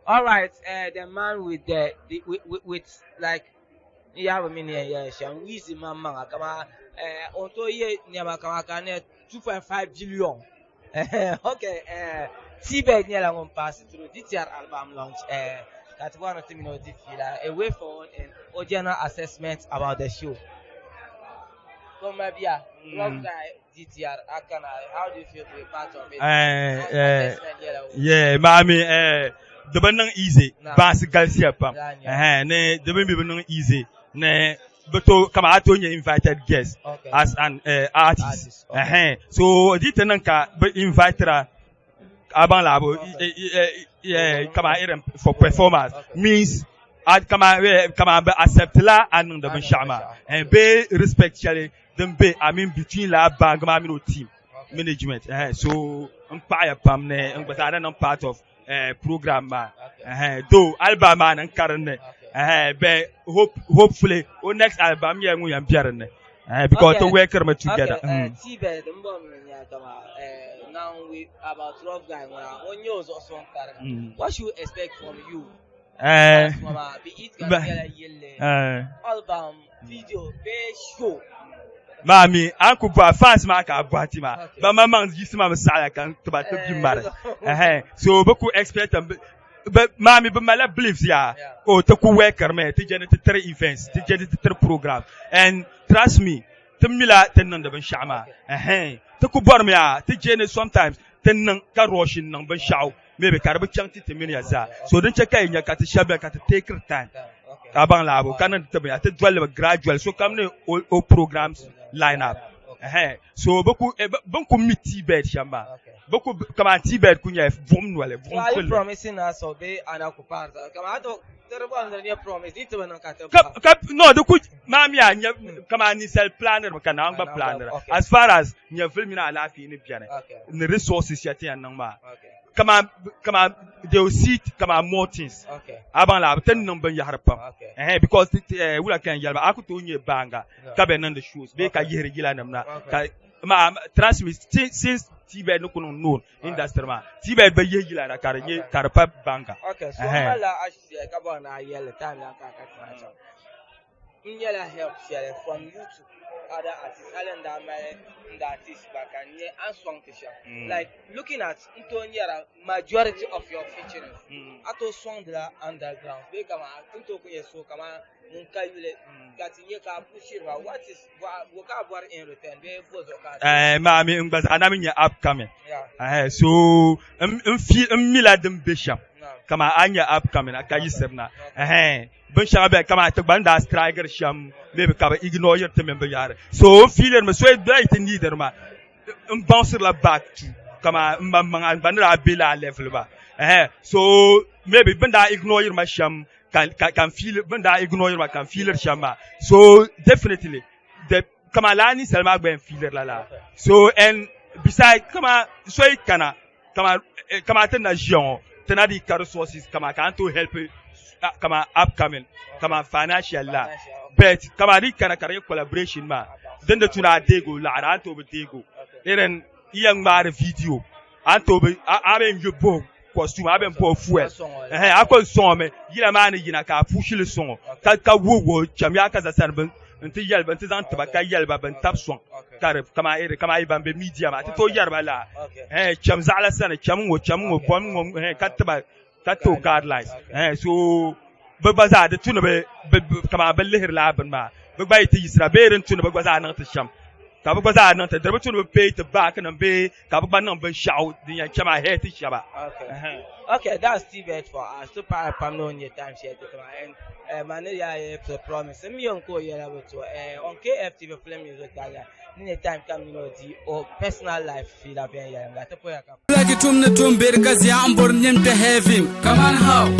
All right, the man with the with like yaaba mini yɛn yɛli shɛm Weezy maŋmaŋa kama o ni tooi yɛ nɛma kama ka ni 2.5 billion. Okay, T-Bird nyɛla ŋun pass through DTR album launch, ka ti bɔri ni ti mini o di fiila, a way forward and o general assessment about the show. So mabia, Rough Guy DTR akana, how do you feel to be part of it? Yeah, maami, di bi niŋ easy. Baasi galisiya pam. Ni di bi mi bi niŋ easy ni bi to kama a to nyɛ invited guest as an artist. So di ti niŋ ka bi invite ra a baŋ laabu kama irin for performance means kama bi accept la a niŋdi binshaɣu maa be respect shɛli din be, I mean, between la bang maa mini o team management. So n paɣaya pam ni n gba zaa niŋ part of program maa, though album maa ni n karinni, but hopefully o next album nyɛla ŋun yɛn bɛ dinni, because to work mi together. Okay, T-Bird n bɔ mi nya kama now we about Rough Guy ŋuna o nyɛ o zuɣu sɔŋ kariga. What should we expect from you? Be it ka nyɛla yilli, album, video bee show? Maami, an ku bɔhi fans maa ka a bɔhi ti maa ba ma maŋ yiɣisi ma mi saɣaya ka n tiba ti bi mari. So bi ku expect maami bi malila beliefs ya o ti ku workeri mi ti jɛni ti tiri events, ti jɛni ti tiri program, and trust me, ti mila ti niŋdi binshaɣu maa. Ti ku bɔrimi yaa ti jɛni sometimes ti niŋ ka rush niŋ binshaɣu maybe ka di bi chaŋ ti ti mini ya zaa. So din chɛ ka yi nya ka ti shɛba bɛni ka ti take time ka baŋ laabu ka niŋ ti binya ti dolli bi gradually, so kam ni o programs line up. So bi ku bin ku mi T-Bird shɛm maa, bi ku kaman T-Bird ku nyɛ buɣum noli buɣum. So are you fulli promising us or be ana ku paari kama ato tiri bɔri ni promise di ti bi niŋ ka ti ka ka no di ku maa mi a nyɛ kaman ninsal planner mi ka Naawuni gba planner as far as nyɛvili mini alaafee ni biɛni ni resources ya ti yɛn niŋ maa, kama they will see kama more things. A baŋ la ti niŋ binyahari pam, because wula ka yɛn yɛli ba, a ku tooi nyɛ baanga ka bɛ niŋdi shows bee ka yihiri yila nim na ka ma. Trust me, since T-Bird ni ku niŋ known industry maa, T-Bird bi yihi yila na ka di nyɛ ka di pa baanga. Okay, so n mali ashia ka bɔri ni a yɛli time lan ka tima chaŋ. N nyɛla help shɛli from you to other artists, hali n daa mali n daa artist gba ka n nyɛ an sɔŋ ti shɛm, like looking at n tooi nyɛra majority of your featurings, a tooi sɔŋdila underground bee kama n tooi ku nyɛ so kama ŋun ka yuli ka ti nyɛ ka a pushiri ba. What is bo ka a bɔri in return bee bo zuɣu ka a maami, n gba zaa na mi nyɛ upcoming, so n fi n mila din be shɛm kama a nyɛ upcoming ka yisiri na binshɛŋa bɛ kama ti gba n daa strike shɛm, maybe ka bi ignore yiri ti mini binyahari. So n feeling mi so yi ti neediri ma n bounce la back to kama n ma maŋa gba ni daa be laa level ba. So maybe bin daa ignore yiri ma shɛm ka ka n feel bin daa ignore yiri ma ka n feel shɛm maa. So definitely the kama laa ninsal maa gba yɛn feelir la laa. So and beside, kama so yi kana kama ti na ʒiya ŋɔ ti na di ka resources kama ka an to help kama upcoming kama financial la, but kama di kana ka di nyɛ collaboration maa din di tuna a deego laɣari an to bi deego irin iya ŋmaari video an to bi a bɛ yu bo costume, a bɛ bo fuel, a ko sɔŋɔ mi yila maa ni yina ka a pushili sɔŋɔ ka wo wo cham ya ka za sani bin n ti yɛli n ti zaŋ tiba ka yɛli ba bin tabi sɔŋ ka di kama iri kama yi ban bɛ media maa ti tooi yɛri ba la cham zaɣala sani, cham ŋɔ, cham ŋɔ, bɔm ŋɔ, ka tiba ka to guidelines. So bi gba zaa di tu ni bi kama bi lihiri laa bini maa, bi gba yi ti yisira bee din tu ni bi gba zaa niŋ ti shɛm ka bi gba zaa niŋ ti di bi tu ni bi pay ti back nim bee ka bi gba niŋ binshaɣu din yɛn chɛ maa hɛɛ ti shɛba. Okay, that's T-Bird for us. To pa pam no nye time share to come and mani ya ye to promise. Mi yon ko yela to on KFTV Film Music Gala. Ni time kam ni no di o personal life feel up ya nga to po ya ka. Like tum ni tum bir ka zia n bor nim to heaven. Come on, how?